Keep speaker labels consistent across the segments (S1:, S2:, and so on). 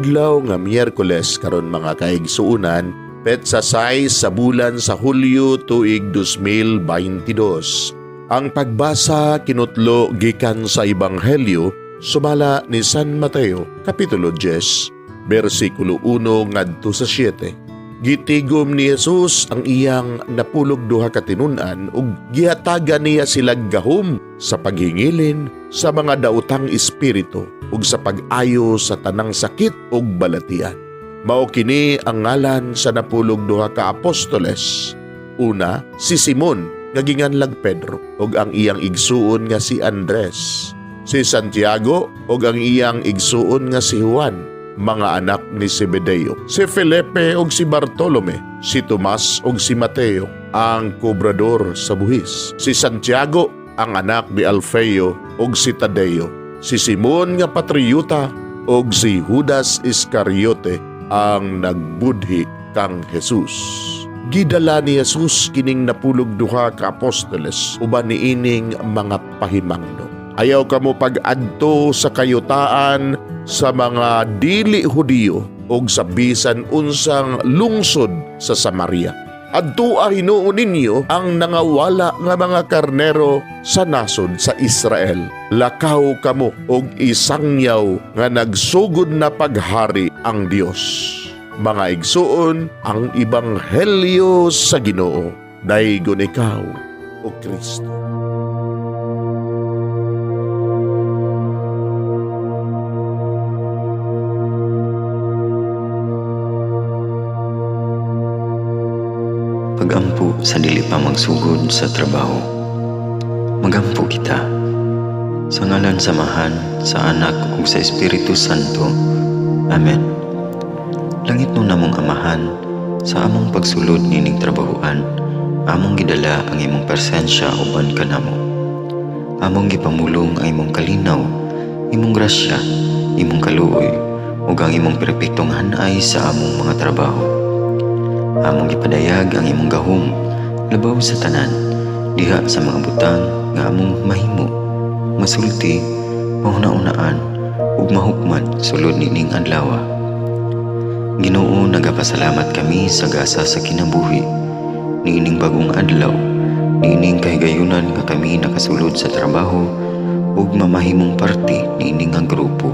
S1: Adlaw nga Miyerkules karon, mga kaigsuunan, petsa 6 sa bulan sa Hulyo, tuig 2022. Ang pagbasa kinutlo gikan sa Ebanghelyo sumala ni San Mateo, Kapitulo 10, bersikulo 1 ngadto sa 7. Gitigom ni Jesus ang iyang 12 ka tinun-an ug gihatagan niya sila gahom sa paghingilin sa mga daotang espiritu ug sa pag-ayo sa tanang sakit ug balatian. Mao kini ang ngalan sa 12 ka apostoles. Una, si Simon nga ginganlag Pedro ug ang iyang igsuon nga si Andres. Si Santiago ug ang iyang igsuon nga si Juan, mga anak ni Zebedeo. Si Felipe ug si Bartolome, si Tomas ug si Mateo, ang kobrador sa buhis. Si Santiago, ang anak ni Alfeo, ug si Tadeo. Si Simon nga patriota ug si Judas Iscariote, ang nagbudhi kang Jesus. Gidala ni Jesus kining 12 ka apostoles uban niining mga pahimangno: "Ayaw kamo pag-adto sa kayutaan sa mga dili Hudiyo ug sa bisan unsang lungsod sa Samaria. Adtua hinuon ninyo ang nangawala nga mga karnero sa nasod sa Israel. Lakaw kamo og isangyaw nga nagsugod na paghari ang Dios." Mga igsuon, ang ebanghelyo sa Ginoo. Daygon ikaw, O Kristo.
S2: Pagampo sa dili pa magsugod sa trabaho. Magampo kita. Sa ngalan sa Amahan, sa Anak ug sa Espiritu Santo. Amen. Langitnon namong Amahan, sa among pagsulod nining trabahoan, among gidala ang imong presensya uban kanamo. Among gipamulong ang imong kalinaw, imong grasya, imong kaluoy, ug ang imong perpektong hanay sa among mga trabaho. Among gipadayag ang imong gahom labaw sa tanan diha sa mga butang nga among mahimo, masulti, mahuna-unaan ug mahukman sulod nining adlaw. Ginoo, nagapasalamat kami sa gasa sa kinabuhi niining bagong adlaw, niining kahigayunan nga kami nakasulod sa trabaho ug mamahimong parte niini nga grupo.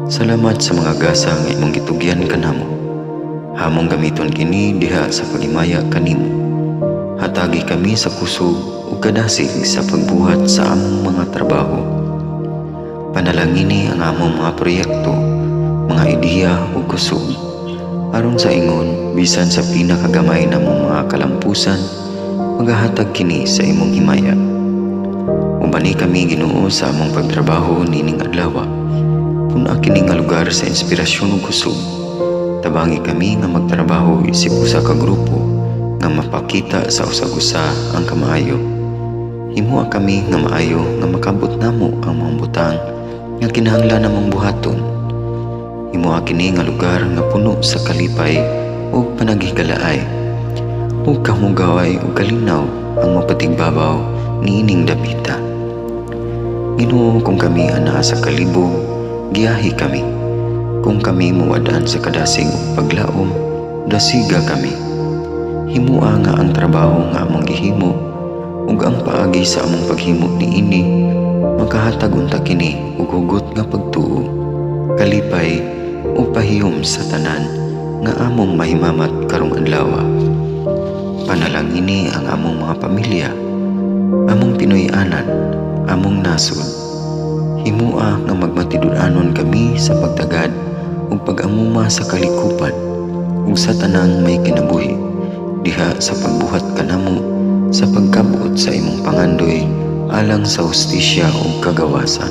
S2: Salamat sa mga gasa nga imong gitugyan kanamo. Among gamiton kini diha sa paghimaya kanimo. Hatagi kami sa kusog ug kadasig sa pagbuhat sa among mga trabaho. Panalangini ang among mga proyekto, mga ideya ug kusog. Aron sa ingon, bisan sa pinakagamay namong mga kalampusan, magahatag kini sa imong himaya. Ubani kami, Ginoo, sa among pagtrabaho nining adlaw. Pun-a kini nga lugar sa inspirasyon ug kusog. Tabangi kami nga magtrabaho isip usa ka grupo nga mapakita sa usag-usa ang kamaayo. Himoa kami nga maayo nga makabot namo ang mga butang nga kinahanglan namong buhaton. Himoa kini nga lugar nga puno sa kalipay ug panaghigalaay. Ug kamugaway ug kalinaw ang mapatigbabaw niining dapita. Ginoo, kung kami anaa sa kalibog, giyahi kami. Kung kami muwad-an sa kadasig ug paglaom, dasiga kami. Himoa nga ang trabaho nga among gihimo ug ang paagi sa among paghimo niini makahatag unta kini og hugot nga pagtuo, kalipay ug pahiyom sa tanan nga among mahimamat karong adlaw. Panalangini ang among mga pamilya, among Pinoy-anan, among nasod. Himoa nga magmatinud-anon kami sa pagtagad ug pag-amuma sa kalikupan ug sa tanang may kinabuhi diha sa pagbuhat kanamo sa pagkabot sa imong pangandoy alang sa hustisya ug kagawasan.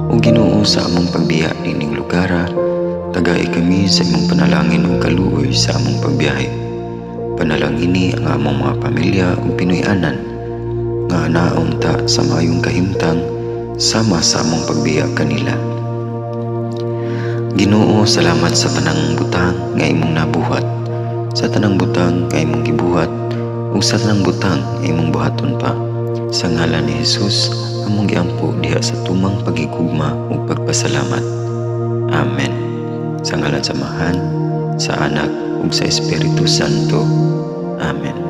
S2: O Ginoo, sa among pagbiya nining lugara, tagai kami sa imong panalangin ug kaluoy sa among pagbiyahe. Panalangini ang among mga pamilya ug Pinoy-anan nga anaon ta sa maayong kahimtang sama sa among pagbiya kanila. Ginoo, salamat sa tanang butang nga imong nabuhat, sa tanang butang nga imong gibuhat, ug sa tanang butang nga imong buhaton pa. Sa ngalan ni Jesus, among giampo diha sa tumang pagigugma ug pagpasalamat. Amen. Sa ngalan sa Amahan, sa Anak ug sa Espiritu Santo. Amen.